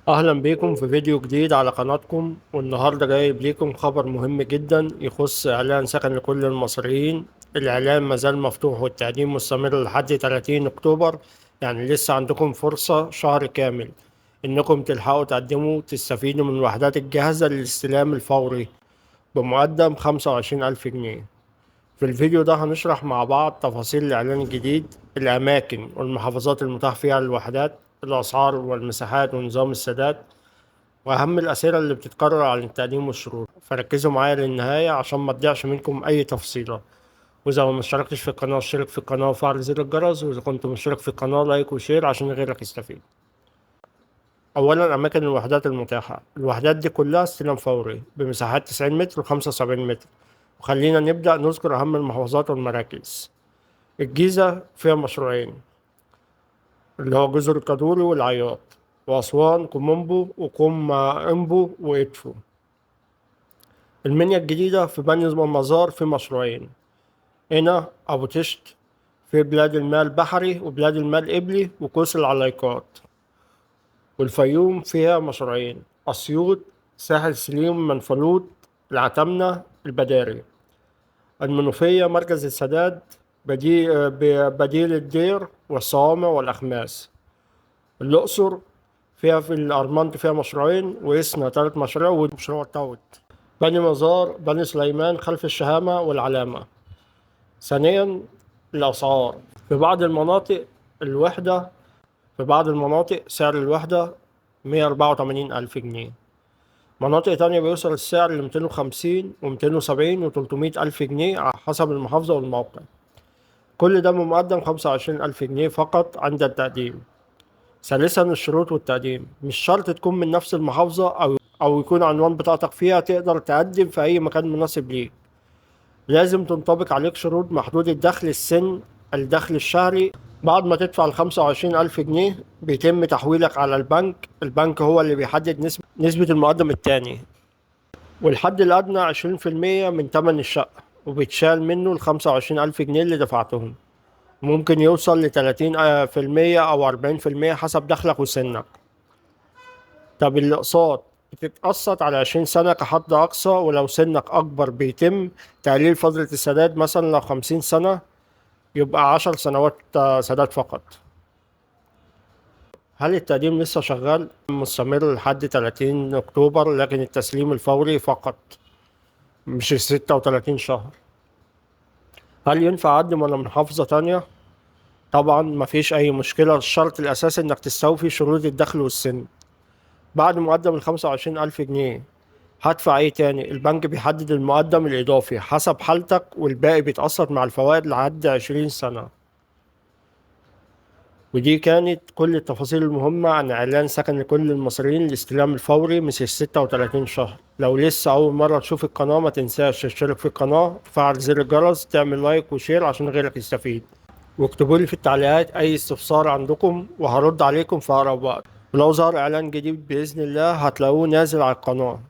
اهلا بيكم في فيديو جديد على قناتكم. والنهارده جايب ليكم خبر مهم جدا يخص اعلان سكن لكل المصريين. الاعلان مازال مفتوح والتقديم مستمر لحد 30 اكتوبر، يعني لسه عندكم فرصة شهر كامل انكم تلحقوا تقدموا تستفيدوا من الوحدات الجاهزة للاستلام الفوري بمقدم 25,000 جنيه. في الفيديو ده هنشرح مع بعض تفاصيل الإعلان الجديد، الأماكن والمحافظات المتاح فيها الوحدات، الأسعار والمساحات ونظام السداد، وأهم الأسئلة اللي بتتكرر عن التقديم والشروط. فركزوا معايا للنهاية عشان ما تضيعش منكم أي تفصيلة. وإذا ما اشتركتش في القناة اشترك في القناة وفعل زر الجرس، وإذا كنت مشترك في القناة like و share عشان غيرك يستفيد. أولا، أماكن الوحدات المتاحة. الوحدات دي كلها استلام فوري بمساحات 90 متر و75 متر. وخلينا نبدأ نذكر أهم المحافظات والمراكز. الجيزة فيها مشروعين، اللي هو جزر الكادوري والعياط، وأسوان كوم أمبو وكوم أمبو وإدفو. المنيا الجديدة في بني مزار في مشروعين، هنا أبو تشت في بلاد المال بحري وبلاد المال إبلي وقوس العلايقات. والفيوم فيها مشروعين، أسيوط ساحل سليم منفلوط العتمنة البداري. المنوفية مركز السداد بديل الدير والصوامع والأخماس. الأقصر فيها في الأرمنت فيها مشروعين، وإسنا 3 مشاريع ومشروع تاوت. بني مزار بني سليمان خلف الشهامة والعلامة. ثانيا، الأسعار. في بعض المناطق الوحدة، في بعض المناطق سعر الوحدة 184,000 جنيه، مناطق تانية بيوصل السعر لميتين وخمسين وميتين وسبعين وتلتمية ألف جنيه على حسب المحافظة والموقع. كل ده بمقدم 25,000 جنيه فقط عند التقديم. ثالثا، الشروط والتقديم. مش شرط تكون من نفس المحافظة أو يكون عنوان بطاقتك فيها، تقدر تقدم في أي مكان مناسب ليك. لازم تنطبق عليك شروط محدود الدخل، السن، الدخل الشهري. بعد ما تدفع ال25,000 جنيه بيتم تحويلك على البنك. البنك هو اللي بيحدد نسبة المقدم التاني، والحد الأدنى عشرين في المية من تمن الشقة، وبيتشال منه ال25,000 جنيه اللي دفعتهم. ممكن يوصل لتلاتين، في المية أو أربعين في المية حسب دخلك وسنك. طب الأقساط بتتقسط على 20 سنة كحد أقصى، ولو سنك أكبر بيتم تقليل فترة السداد. مثلا لو 50 سنة يبقى 10 سنوات، سداد فقط. هل التقديم لسه شغال؟ مستمر لحد 30 أكتوبر، لكن التسليم الفوري فقط، مش 36 شهر. هل ينفع أقدم وأنا من محافظة تانية؟ طبعا مفيش أي مشكلة، الشرط الأساسي إنك تستوفي شروط الدخل والسن. بعد مقدم ال25,000 جنيه هدفع إيه تاني؟ البنك بيحدد المقدم الإضافي حسب حالتك، والباقي بيتقسط مع الفوائد لحد 20 سنة. ودي كانت كل التفاصيل المهمة عن إعلان سكن لكل المصريين للاستلام الفوري من 36 شهر. لو لسه أول مرة تشوف القناة ما تنساش تشترك في القناة، تفعل زر الجرس، تعمل like و share عشان غيرك يستفيد، واكتبوا لي في التعليقات أي استفسار عندكم وهرد عليكم في أقرب وقت. ولو ظهر إعلان جديد بإذن الله هتلاقوه نازل على القناة.